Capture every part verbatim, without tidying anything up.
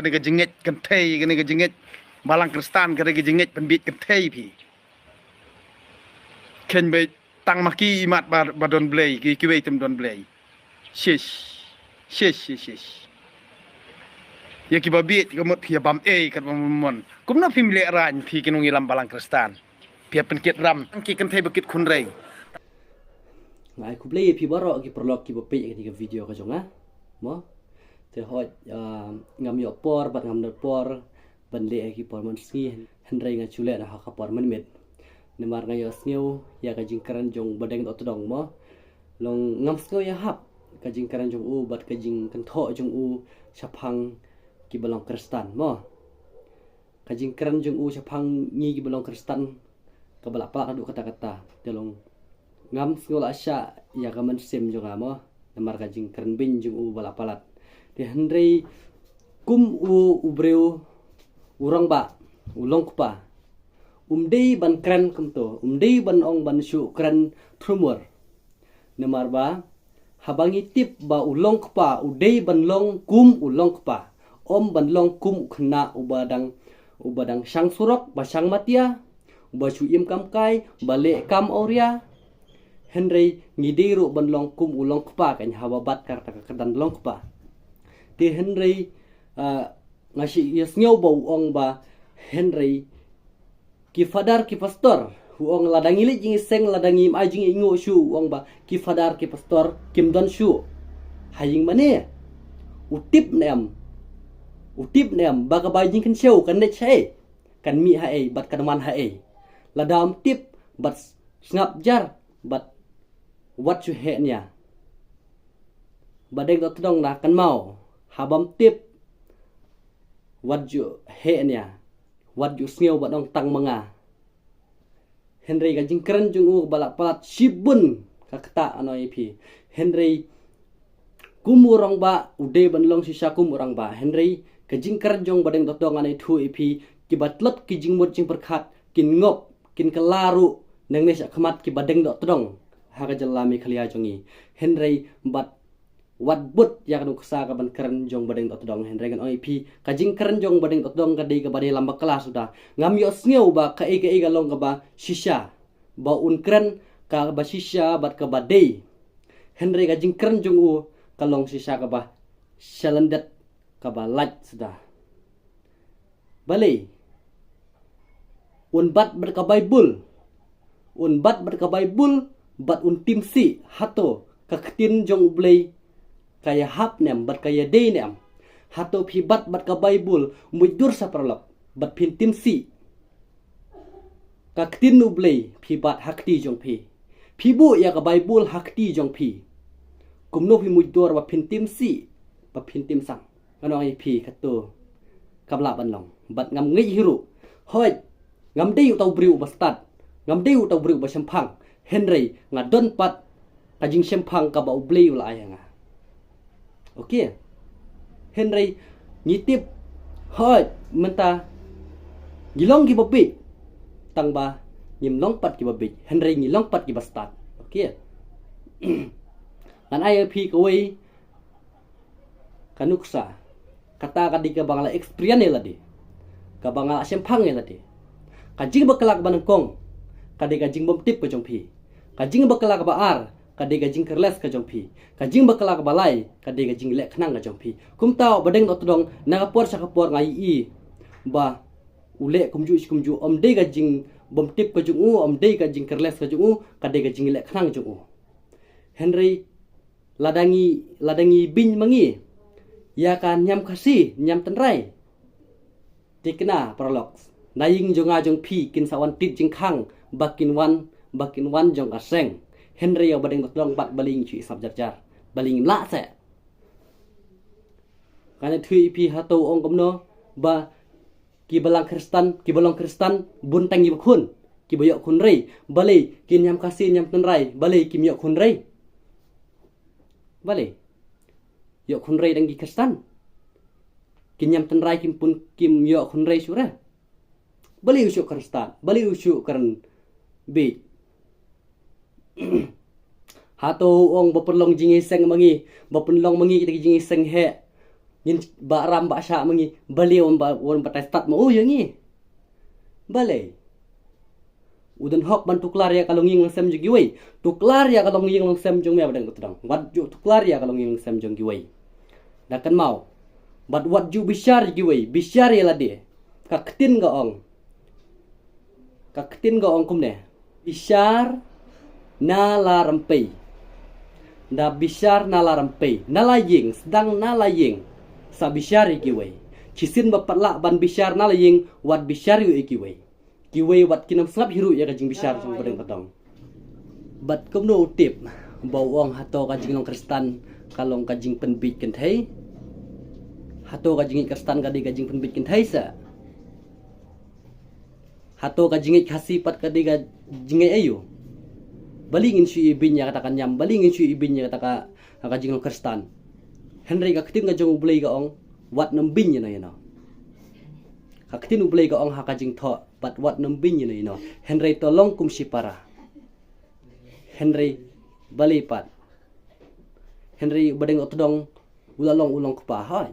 Kane ka jingngeit kynthei, kane ka jingngeit balang Khristan, kane ka jingngeit pynbieit kynthei phi. Khein ba tang ma ki imat ba, ba don Blei, ki, kiwei tam don Blei. Shish. Shish, shish, shish. Ïa kiba bieit ka mut phi ïa bam ei kat ba mon. Kumno phim leh rain phi ki nongïalam balang Khristan. Phi ïa pynkit ram ki kynthei ba kit khun rei. Nga ai khublei ïa phi baroh ki paralok kiba peit ïa kane ka video ka jong nga. Mo. Te hooid, ah, ngam ïoh por bad ngam don por ban leh ha ki por mynsngi, hynrei nga shu leh na ha ka por mynmiet. Namar nga ïohsngew ïa ka jingkren jong Badeng Dohtdong mo. Long ngam sngew ïahap ka jingkren jong u bad ka jingkynthoh jong u shaphang kiba long Khristan mo. Ka jingkren jong u shaphang ngi kiba long Khristan kaba la palat haduh katta katta. Te long ngam sngew la shah ïa ka mynsiem jong nga mo. Namar ka jingkren beiñ jong u ba la palat. Te hynrei kum u, u briew, u rangbah, u longkpa, um dei ban kren kumto, um dei ban ong ban shu kren thrumur. Namar ba haba ngi tip ba u longkpa u dei ban long kum u longkpa, ym ban long kum u khynnah uba dang, uba dang shang surok ba shang matia, uba shu im kam kai, ba leh kam awria. Hynrei ngi dei ruh ban long kum u longkpa kan haba bat kata ka kyrdan longkpa. Te hynrei, ah, nga shu ïohsngew ba u ong ba hynrei ki fadar ki pastor, u ong lada ngi leit jingïaseng, lada ngim ai jingïainguh shuh, u ong ba ki fadar ki pastor kim don shuh. Ha ïing mane? U tip ne em? U tip ne em ba kaba jingkynshew kan leit shaei, kan mih haei bad kan wan haei? Lada ym tip bad sngap jar bad wat shu heh nia. Badeng Dohtdong na kynmaw, haba ym tip wat ju heh nia, wat ju sngew bad ong tang ma nga. Hynrei ka jingkren jong u ba la palat shibun ka kata, ano ïa phi. Hynrei kum u rangbah u dei ban long shisha kum u rangbah. Hynrei ka jingkren jong Badeng Dohtdong, ano ïathuh ïa phi, kiba tlot ki jingmut jingpyrkhat kin ngop, kin kylla ruh nangne shakhmat ki Badeng Dohtdong ha ka jylla Meghalaya jong ngi. Hynrei bad wat bud ïa ka nuksa kaban kren jong Badeng Dohtdong, hynrei ngan ong ïa phi, ka jingkren jong Badeng Dohtdong ka dei kaba dei lamba klas suda. Ngam ïohsngew ba kaei kaei ka long kaba shisha, ba un kren kaba shisha bad kaba dei. Hynrei ka jingkren jong u ka long shisha kaba shalyndet, kaba lait suda. Balei? Un bat bad ka Baibul. Un bat bad ka Baibul bad un tim sih hato ka ktien jong U Blei ka ïahap ne em bad ka ïadei ne em. Hato phi bat bad ka Baibul, mutdur sa paralok, bad phin tim sih ka ktien U Blei phi bat ha kti jong phi. Phi buh ïa ka Baibul ha kti jong phi. Kumno phi mutdur ba phin tim sih, ba phin tim sang? Ngan ong ïa phi kato kam lah ban long. Bad ngam ngeit hi ruh. Hooid, ngam dei uta u briew uba stad, ngam dei uta u briew uba shemphang. Hynrei nga don pat ka jingshemphang kaba U Blei u la ai ha nga. Okay. Hynrei ngi tip, hooid, mynta ngi long kiba bieit, tang ba ngim long pat kiba bieit, hynrei ngi long pat kiba stad. Okay. Ngan ai ïa phi kawei ka nuksa. Kata ka dei kaba nga la experience ïa lade, kaba nga la shemphang ïa lade. Ka jingbakla kaba nyngkong ka dei ka jingbymtip ka jong phi. Ka jingbakla kaba ar ka dei ka jingkyrles ka jong phi. Ka jingbakla kaba lai ka dei ka jingleh khnang ka jong phi. Kumta Badeng Dohtdong, na ka por sha ka por nga ïohi ba u leh kumjuh shi kumjuh, ym dei ka jingbymtip ka jong u, ym dei ka jingkyrles ka jong u, ka dei ka jingleh khnang jong u. Hynrei lada ngi, lada ngi beiñ ma ngi ïa ka niam Khasi, niam tynrai, thikna paralok, na ïing jong nga jong phi kin sa wan tied jingkhang, ba kin wan, ba kin wan jong ka seng. Hynrei ïa u Badeng Dohtdong pat balei ngi shu isap jar jar, balei ngim lah seh? Kane thui ïa phi hato u ong kumno ba ki balang Khristan, ki balong Khristan bun tang kiba khun, kiba ïoh khun rei. Balei ki niam Khasi, niam tynrai, balei kim ïoh khun rei? Balei ïoh khun rei dang ki Khristan? Ki niam tynrai kim pun, kim ïoh khun rei shuh re. Balei u shu kren stad? Balei u shu kren bieit? Hato u ong ba pynlong jingïaseng ma ngi, ba pynlong ma ngi kita ki jingïaseng heh, Ngin ba ram ba shah ma ngi, balei wan ba, wan batai stad ma u ïa ngi. Balei. U don hok ban tuklar ïa ka longïing longsem jong kiwei. Tuklar ïa ka longïing longsem jong me ba dang ka tdong. Wat ju tuklar ïa ka longïing longsem jong kiwei. Da kynmaw. Bad wat ju bishar ïa kiwei. Bishar ïa lade. Ka ktien ka ong. Ka ktien ka ong kumne. Bishar na la rympei. Da bishar na la rympei. Na la ïing, sdang na la ïing. Sa bishar ïa kiwei. Shisien ba pat lah ban bishar na la ïing, wat bishar ïa kiwei. Kiwei wat kin ym sngap hi ruh ïa ka jingbishar jong ba dang ka tdong. Bad kumno u tip ba u ong hato ka jinglong Khristan ka long ka jingpynbeit kynthei? Hato ka jingngeit Khristan ka dei ka jingpynbeit kynthei sa? Hato ka jingngeit Khasi pat ka dei ka jingngeit aïu? Balei ngin shu ibeiñ ïa kata ka niam, balei ngin shu ibeiñ ïa kata ka, ka jinglong Khristan? Hynrei ka ktien ka jong U Blei ka ong, wat nym beiñ ïano ïano. Ka ktien U Blei ka ong ha ka jingthoh, bad wat nym beiñ ïano ïano. Hynrei to long kum shipara. Hynrei balei pat. Hynrei ba dang ka tdong u la long u long kpa hoi.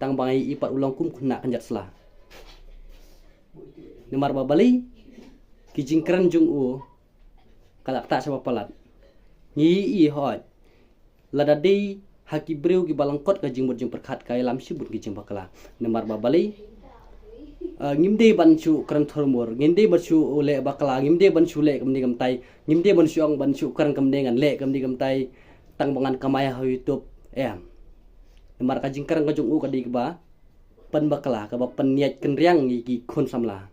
Tang ba ngi i pat u long kum khynnah kynjat sla. Namar ba balei ki jingkren jong u ka la ktah shaba palat. Ngi i hoi. Lada dei ha ki briew kiba lyngkot ka jingmut jingpyrkhat ka ïalam shibun ki jingbakla. Namar ba balei, eh, ngim dei ban shu kren thurmur, ngim dei ban shu leh bakla, ngim dei ban shu leh kumne kumtai, ngim dei ban shu ong ban shu kren kumne ngan leh kumne kumtai, tang ba ngan kamai ha YouTube, em. Namar ka jingkren ka jong u ka dei kaba pynbakla, kaba pynïaid kynriang ïa ki khun samla.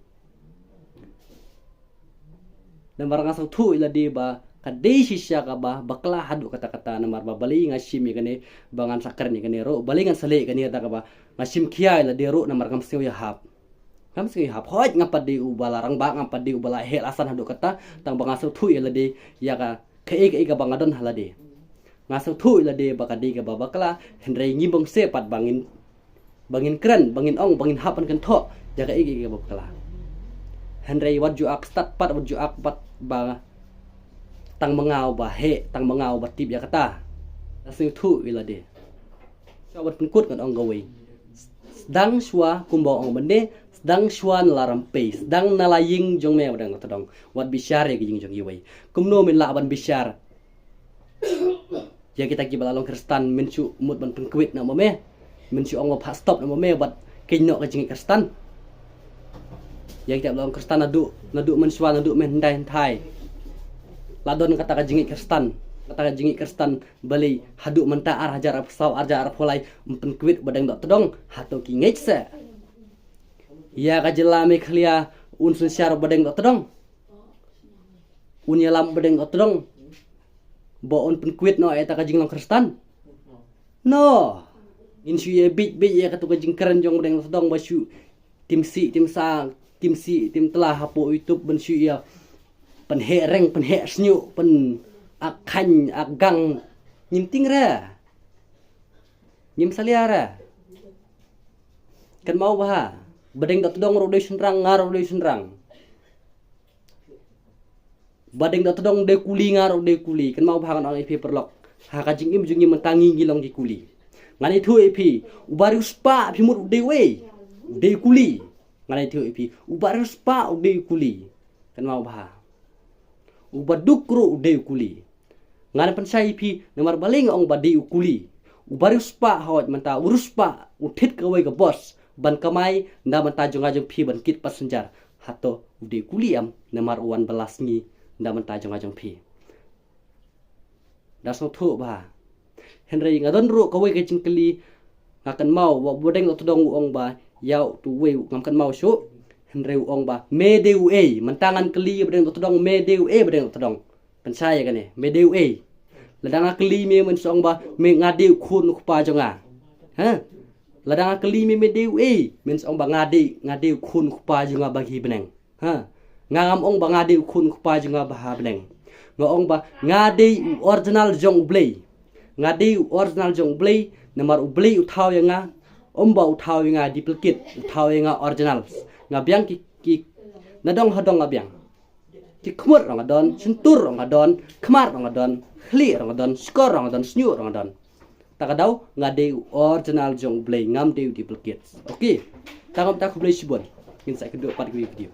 Namar nga sngewthuh ïa lade ba ka dei shisha kaba bakla haduh katta katta, namar ba balei nga shim ïa kane ba ngan sa kren ïa kane ruh, balei ngan sa leh ïa kane, da kaba nga shim khia ïa lade ruh namar ngam sngew ïahap. Ngam sngew ïahap, hooid ngam pat dei uba la rangbah, ngam pat dei uba la heh la san haduh katta, tang ba nga sngewthuh ïa lade ïa ka kaei kaei kaba nga don ha lade. Nga sngewthuh ïa lade ba ka dei kaba bakla, hynrei ngi bym sngewsih pat ba ngin ba ngin kren, ba ngin ong, ba ngin hap ban kynthoh ïa kaei kaei kaba bakla. Hynrei wat ju ak stad pat, wat ju ak pat ba tang ma nga uba heh, tang ma nga uba tip ïa kata. Nga sngewthuh ïa lade. Shuwa ban pynkut ngan ong kawei. Sdang shuwa kumba ong mynne, sdang shuwa na la rympei, sdang na la ïing jong me ba dang ka tdong. Wat bishar ïa ka ïing jong kiwei. Kumno men lah ban bishar ïa kita kiba la long Khristan, men shu mut ban pynkwit na ma me. Men shu ong ba phah stop na ma me bad kynnoh ka jingngeit Khristan. Ïa kita ba la long Khristan naduh, naduh mynshuwa, naduh mynhyndai hynthai. La don kata ka jingngeit Khristan, kata ka jingngeit Khristan balei haduh mynta ar hajar arphew saw, ar hajar arphew lai, ym pynkwit ba dang doh tdong, hato ki ngeit se. Ïa ka jylla Meghalaya un synshar ba dang doh tdong. Un ïalam ba dang doh tdong. Ba un pynkwit noh ïa kata ka jinglong Khristan. No. Ngin shu ïa bit bit ïa katu ka jingkren jong ba dang doh tdong ba shu tim sih tim sa, tim sih tim tla hapoh YouTube ban shu ïa pynheh reng, pynheh shñiuh, pyn ak khaiñ, ak gang. Ngim tieng re. Ngim salia re. Kynmaw bha. Ba dang doh tdong ruh dei shynrang, nga ruh dei shynrang. Ba dang doh tdong dei kuli, nga ruh dei kuli. Kynmaw bha ngan ong ïa phi paralok. Ha ka jingim jong ngi mynta ngi ngi long ki kuli. Ngan ïathuh ïa phi, u ba riewspah phi mut u dei uei? U dei kuli. Ngan ïathuh ïa phi, u ba riewspah u dei kuli. Kynmaw bha. U ba duk ruh u dei u kuli. Ngan pynshai ïa phi, namar balei nga ong ba dei u kuli. U ba riewspah hooid mynta, u riewspah, u thied kawei ka bos ban kamai, na bynta jong nga jong phi ban kit passenger. Hato u dei u kuli em, namar u wan ba la sngi na bynta jong nga jong phi. Da sngewthuh bha. Hynrei nga don ruh kawei ka jingkylli, nga kynmaw, ba ba dang doh tdong u ong ba, ïa utu uwei, ngam kynmaw shuh. Hynrei u ong ba, me dei uei, mynta ngan kylli ba dang doh tdong, me dei uei ba dang doh tdong. Pynshai ïa kane, me dei uei. Lada nga kylli me men sa ong ba, me nga dei u khun u kpa jong nga. Ha? Lada nga kylli me me dei uei, men sa ong ba nga dei, nga dei u khun u kpa jong nga ba hi bneng. Ha? Nga ngam ong ba nga dei u khun u kpa jong nga ba ha bneng. Nga ong ba nga dei u original jong U Blei. Nga dei u original jong U Blei, namar U Blei u thaw ïa nga, ym ba u thaw ïa nga duplicate, u thaw ïa nga original. Nga biang ki, ki, na dong ha dong nga biang. Ki khmut ruh nga don, shyntur ruh nga don, khmat ruh nga don, khlieh ruh nga don, shkor ruh nga don, shñiuh ruh nga don. Ta ka daw nga dei u original jong u Blei, ngam dei u duplicate. Okay. Ta kumta khublei shibun. Ngin sa ïakynduh pat ha ka video.